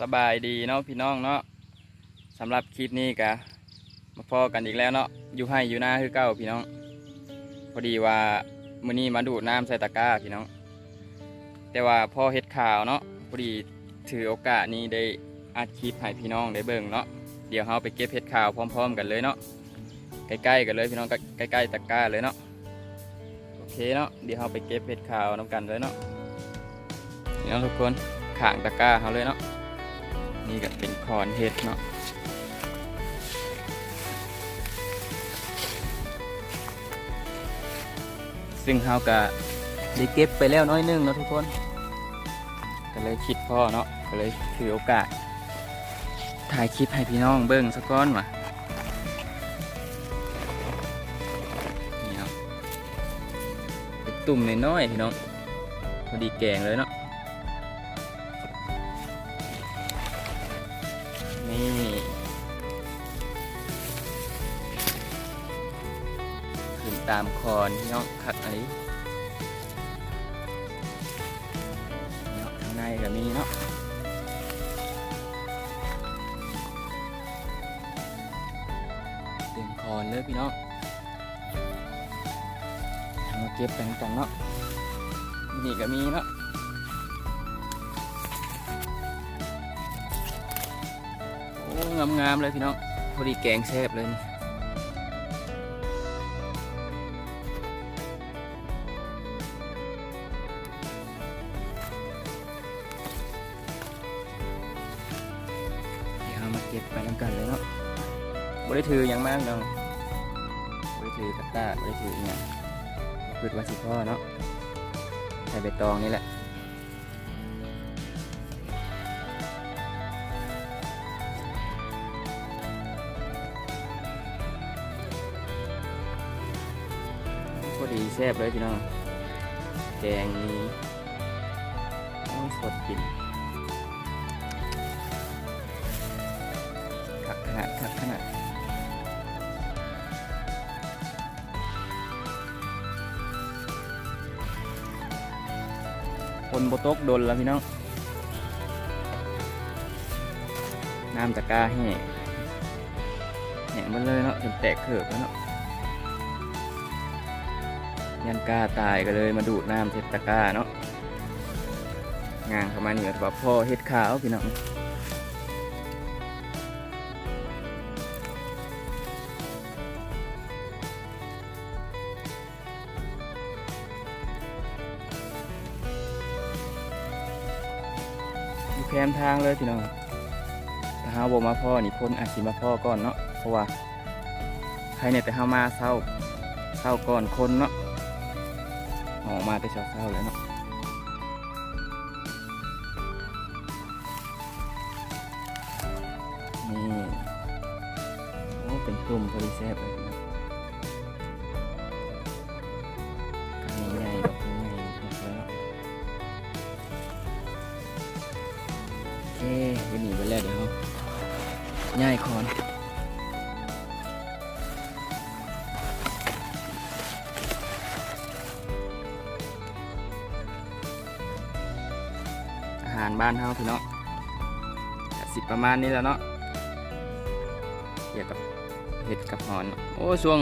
ສະບາຍດີເນາະພີ່ນ້ອງເນາະ, ສຳລັບຄລິບນີ້ກະມາພໍ້ກັນອີກແລ້ວເນາະ, ຢູ່ໄຮ່ຢູ່ນາຄືເກົ່າພີ່ນ້ອງ. ພໍດີວ່າມື້ນີ້ມາດູດນ້ຳໃສ່ຕະກ້າພີ່ນ້ອງ, ແຕ່ວ່າພໍ້ເຫັດຂາວເນາະ, ພໍດີຖືໂອກາດນີ້ໄດ້ອັດຄລິບໃຫ້ພີ່ນ້ອງໄດ້ເບິ່ງເນາະ. ດຽວເຮົາໄປເກັບເຫັດຂາວພ້ອມໆກັນເລີຍເນາະ, ໃກ້ໆກັນເລີຍພີ່ນ້ອງ, ໃກ້ໆຕະກ້າເລີຍເນາະ. ໂອເຄເນາະ, ດຽວເຮົາໄປເກັບເຫັດຂາວນຳກັນເລີຍເນາະ. ນີ້ເນາະທຸກຄົນ, ຂ້າງຕະກ້າເຮົາເລີຍເນາະ. ນີ້ກະເປັນຂອນເຫັດເນາະ, ຊຶ່ງເຮົາກະໄດ້ເກັບໄປແລ້ວໜ້ອຍໜຶ່ງເນາະທຸກຄົນ, ກະເລີຍຄິດພໍ້ເນາະ, ກະເລີຍຖືໂອກາດຖ່າຍຄລິບໃຫ້ພີ່ນ້ອງເບິ່ງສາກ່ອນວ່າ ນີ້ເນາະ. ເປັນຕຸ່ມນ້ອຍໆພີ່ນ້ອງ, ພໍດີແກງເລີຍເນາະ. ນີ້ ຂຶ້ນຕາມຂອນພີ່ນ້ອງ, ຄັກອີ່ຫຼີເນາະ. ທາງໃນກະມີເນາະ, ເຕັມຂອນເລີຍພີ່ນ້ອງ. ເຮົາມາເກັບໄປນຳກັນເນາະ, ນີ້ກະມີເນາະ. ໂອ້ ງາມໆເລີຍພີ່ນ້ອງ, ພໍດີແກງແຊບເລີຍນີ້. ດຽວເຮົາມາເກັບໄປນຳກັນເລີຍເນາະ. ບໍ່ໄດ້ຖືຫຍັງມາພີ່ນ້ອງ, ບໍ່ໄດ້ຖືກະຕ່າ, ບໍ່ໄດ້ຖືອີ່ຫຍັງ, ຄິດວ່າຊິພໍ້ເນາະ, ໃສ່ໃບຕອງນີ້ແຫຼະ. ພໍດີແຊບເລີຍພີ່ນ້ອງ, ແກງນີ້ ໂອ້ຍ ສົດກິນ ຄັກຂະໜາດ ຄັກຂະໜາດ. ຝົນບໍ່ຕົກດົນລະພີ່ນ້ອງ, ນ້ຳຕະກ້າແຫ້ງ ແຫ້ງໝົດເລີຍເນາະ, ຈົນແຕກເຂີບແລ້ວເນາະ. ຢ້ານກ້າຕາຍກໍເລີຍມາດູດນ້ຳເຮັດຕະກ້າເນາະ. ຍ່າງເຂົ້າມານີ້ກໍຖືວ່າພໍ້ເຫັດຂາວພີ່ນ້ອງ. ຢູ່ແຄມທາງເລີຍພີ່ນ້ອງ, ຖ້າເຮົາບໍ່ມາພໍ້ນີ້ ຄົນອາດຊິມາພໍ້ກ່ອນເນາະ, ເພາະວ່າໃຄແດ່ແຕ່ເຮົາມາເຊົ້າ ເຊົ້າກ່ອນຄົນເນາະ, ເຮົາອອກມາແຕ່ເຊົ້າໆແລ້ວເນາະ. ນີ້ ໂອ້ ເປັນຕຸ່ມພໍດີແຊບເລີຍເນາະ. ອັນນີ້ໃຫຍ່ດອກນີ້ໃຫຍ່ເນາະ. ໂອເຄ ຢູ່ນີ້ເບິດແລ້ວ, ດຽວເຮົາຍ້າຍຂອນ. ອາຫານບ້ານເຮົາພີ່ນ້ອງ ກະຊິປະມານນີ້ແຫຼະເນາະ, ກ່ຽວກັບເຫັດກັບຫອນ. ໂອ້ ຊ່ວງ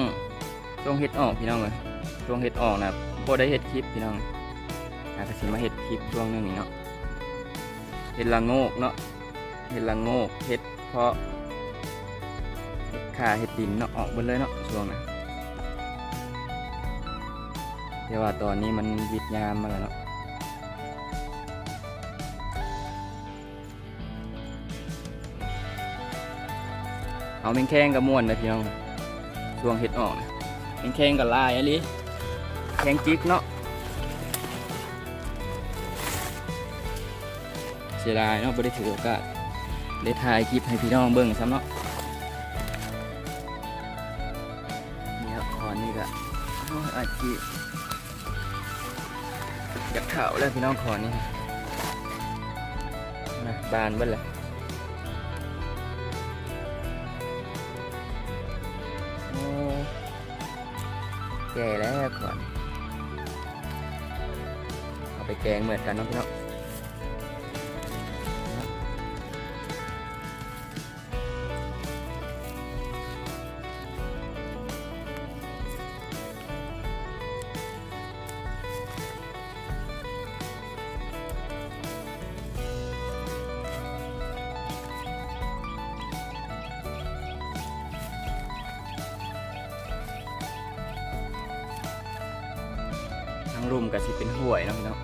ຊ່ວງເຫັດອອກພີ່ນ້ອງເອີຍ, ຊ່ວງເຫັດອອກນະບໍ່ໄດ້ເຮັດຄລິບພີ່ນ້ອງ, ອາ ກະຊິມາເຮັດຄລິບຊ່ວງໜຶ່ງນີ້ເນາະ. ເຫັດລະໂງກເນາະ, ເຫັດລະໂງກ ເຫັດເຜາະ ເຫັດຂ່າ ເຫັດດິນເນາະ, ອອກເບິດເລີຍເນາະຊ່ວງນະ. ແຕ່ວ່າຕອນນີ້ມັນວິດຍາມມາແລ້ວເນາະ. ເອົາແມງແຄງກໍມ່ວນເດີພີ່ນ້ອງ, ຊ່ວງເຫັດອອກນະ ແມງແຄງກໍຫຼາຍອີ່ຫຼີ, ແຄງຈິກເນາະ. ເສຍດາຍເນາະ ບໍ່ໄດ້ຖືໂອກາດໄດ້ຖ່າຍຄລິບໃຫ້ພີ່ນ້ອງເບິ່ງຊ້ຳເນາະ. ນີ້ເນາະ ຂອນນີ້ກໍ ໂອ້ຍ ອາດຊິຢາກເຖົ້າແລ້ວພີ່ນ້ອງ, ຂອນນີ້ນະ ບານເບິດແລ້ວ. ໂອ້ ແກ່ແລ້ວຂອນ, ເອົາໄປແກງເໝືອນກັນເນາະພີ່ນ້ອງ. ເນາະ ລຸ່ມກໍຊິເປັນຫ້ວຍເນາະພີ່ນ້ອງ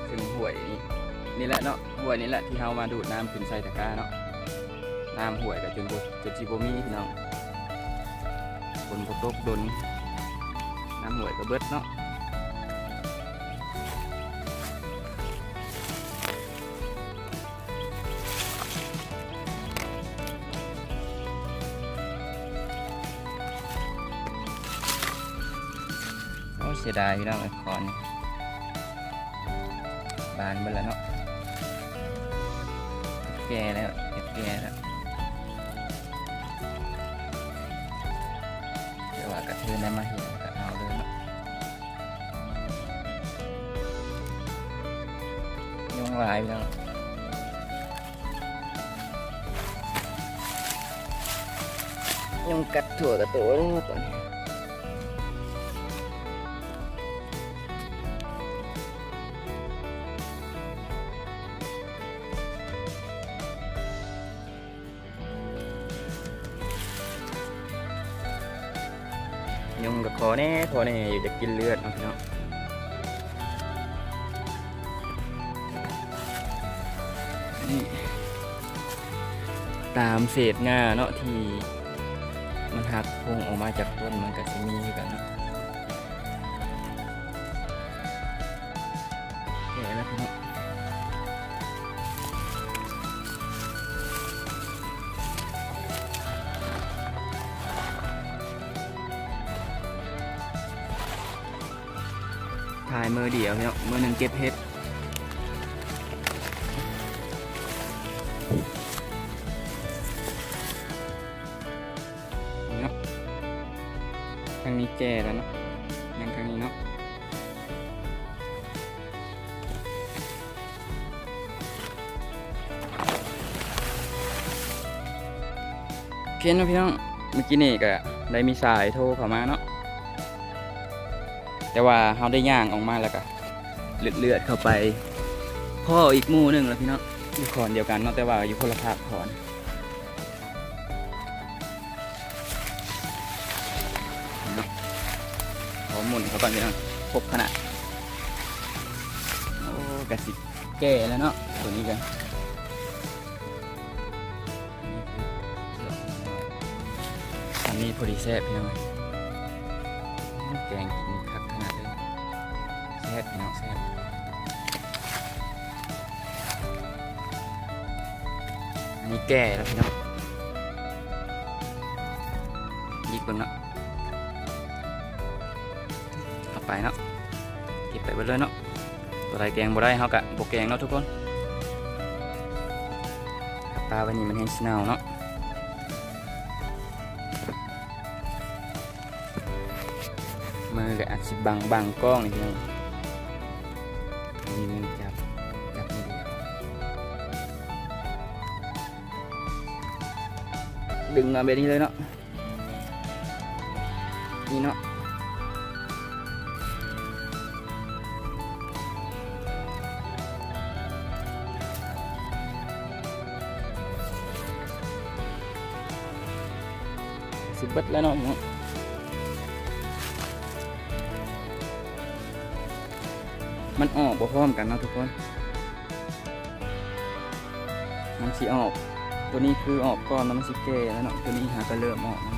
ເຊິ່ງຫ້ວຍນີ້ ນີ້ແຫຼະເນາະ ຫ້ວຍນີ້ແຫຼະທີ່ເຮົາມາດູດນ້ຳຂຶ້ນໃສ່ຕະກາເນາະ. ນ້ຳຫ້ວຍກໍຈົນບໍ່ ຈົນຊິບໍ່ມີພີ່ນ້ອງ ຝົນບໍ່ຕົກດົນ ນ້ຳຫ້ວຍກໍເບິດເນາະ. ໂອ້ ເສຍດາຍພີ່ນ້ອງເອີຍ ຄອນບານເບິດແລ້ວເນາະ ແກ່ແລ້ວ ເກັບແກ່ແລ້ວ ແຕ່ວ່າກະເທີນໄດ້ມາເຫັນກະເອົາເລີຍເນາະ. ຍຸງຫຼາຍພີ່ນ້ອງ ຍຸງກັດທົ່ວກະໂຕເລີຍຕອນນີ້. ຍຸງກໍຂໍແດ່ ຂໍແດ່ ຢາກກິນເລືອດເນາະພີ່ນ້ອງ. ນີ້ ຕາມເສດຫຍ້າເນາະ ທີ່ມັນຫັກໂຄງອອກມາຈາກຕົ້ນ ມັນກໍຊິມີຄືກັນເນາະ. ແກ່ແລ້ວພີ່ນ້ອງ ຖ່າຍມື້ດຽວເນາະ ມື້ໜຶ່ງເກັບເຫັດ. ນີ້ເນາະ ທາງນີ້ແກ່ແລ້ວເນາະ ຍັງທາງນີ້ເນາະ. ໂອເຄເນາະພີ່ນ້ອງ ເມື່ອກີ້ນີ້ກະໄດ້ມີສາຍໂທເຂົ້າມາເນາະ ແຕ່ວ່າເຮົາໄດ້ຍ່າງອອກມາແລ້ວກະເລືອດໆເຂົ້າໄປ ພໍ້ອີກໝູ່ໜຶ່ງແລ້ວພີ່ນ້ອງ ຢູ່ຂອນດຽວກັນເນາະ ແຕ່ວ່າຢູ່ຄົນລະພາກຂອນ. ເນາະ ຂໍໝູນເຂົ້າກ່ອນພີ່ນ້ອງ ຄົບຂະໜາດ. ໂອ້ ກະຊິແກ່ແລ້ວເນາະ ໂຕນີ້ກະ ອັນນີ້ພໍດີແຊບພີ່ນ້ອງ ແກງກິນຄັກຂະໜາດເລີຍ ແຊບພີ່ນ້ອງ ແຊບ. ອັນນີ້ແກ່ແລ້ວພີ່ນ້ອງ ຍິກເບິ່ງເນາະ ເອົາໄປເນາະ ເກັບໄປເບິດເລີຍເນາະ. ຕົວໃດແກງບໍ່ໄດ້ເຮົາກະບໍ່ແກງເນາະທຸກຄົນ ປາໄວ້ນີ້ມັນແຮງຊິເນົ່າເນາະ. ມືກໍອາດຊິບັງ ບັງກ້ອງນີ້ພີ່ນ້ອງ ມີມືຈັບ ຈັບມືດຽວ ດຶງມາແບບນີ້ເລີຍເນາະ ນີ້ເນາະ. ຊິເບິດແລ້ວເນາະ ມັນອອກບໍ່ພ້ອມກັນເນາະທຸກຄົນ ມັນຊິອອກ ໂຕນີ້ຄືອອກກ່ອນແລ້ວມັນຊິແກ່ແລ້ວເນາະ ໂຕນີ້ຫາກະເລີ່ມອອກແລ້ວ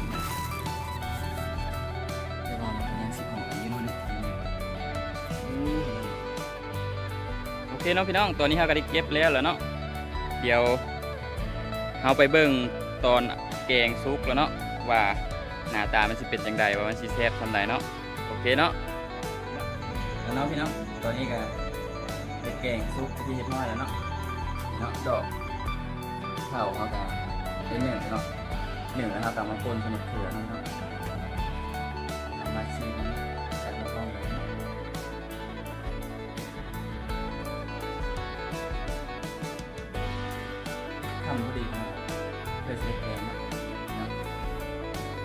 ແຕ່ວ່າມັນກໍຍັງຊິອອກອີກຢູ່ເນາະ. ໂອເຄເນາະພີ່ນ້ອງ ຕອນນີ້ເຮົາກໍໄດ້ເກັບແລ້ວແລ້ວເນາະ ດຽວເຮົາໄປເບິ່ງຕອນແກງສຸກແລ້ວເນາະ ວ່າໜ້າຕາມັນຊິເປັນຈັ່ງໃດ ວ່າມັນຊິແຊບສ່ຳໃດເນາະ. ໂອເຄເນາະ ແລ້ວເນາະພີ່ນ້ອງ ຕອນນີ້ກໍເຮັດແກງສຸກເປັນທີ່ຮຽບຮ້ອຍແລ້ວເນາະ ເນາະ ດອກເຜົາເຮົາກໍໄດ້ໜຶ້ງເນາະ ໜຶ້ງແລ້ວເຮົາກໍເອົາມາປົ່ນໃສ່ໝາກເຂືອເນາະ ເອົາມາຊີມໃສ່ໝາກເຂືອເນາະ. ຄຳພໍດີເນາະ ເພື່ອຊິເຮັດແກງເນາະ ເນາະ. ໂ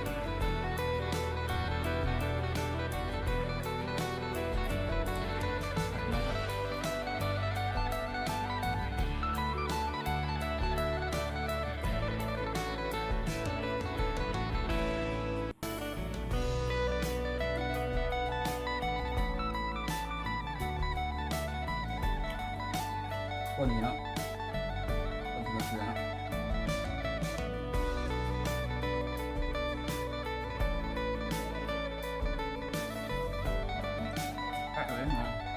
ຄົນນີ້ເນາະ ຄົນທີ່ບໍ່ເຊື່ອເນາະ ຄັກເລີຍເນາະ.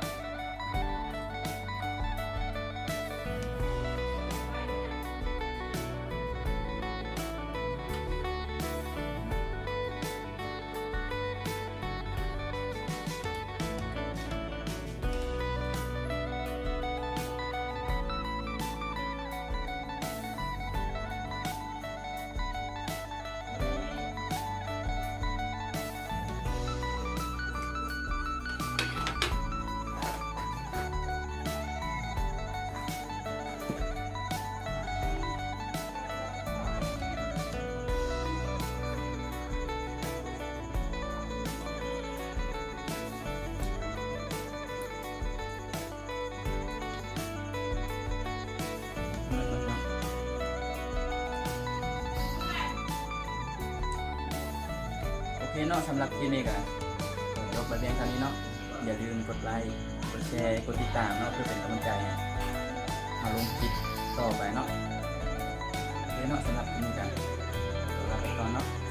ໂອເຄເນາະ ສຳລັບຄລິບນີ້ກໍຈົບໄປພຽງເທົ່ານີ້ເນາະ. ຢ່າລືມກົດໄລ ກົດແຊ ກົດຕິດຕາມເນາະ ເພື່ອເປັນກຳລັງໃຈໃຫ້ເຮົາລົງຄລິບຕໍ່ໄປເນາະ. ໂອເຄເນາະ ສຳລັບຄລິບນີ້ກໍຂໍລາໄປກ່ອນເນາະ.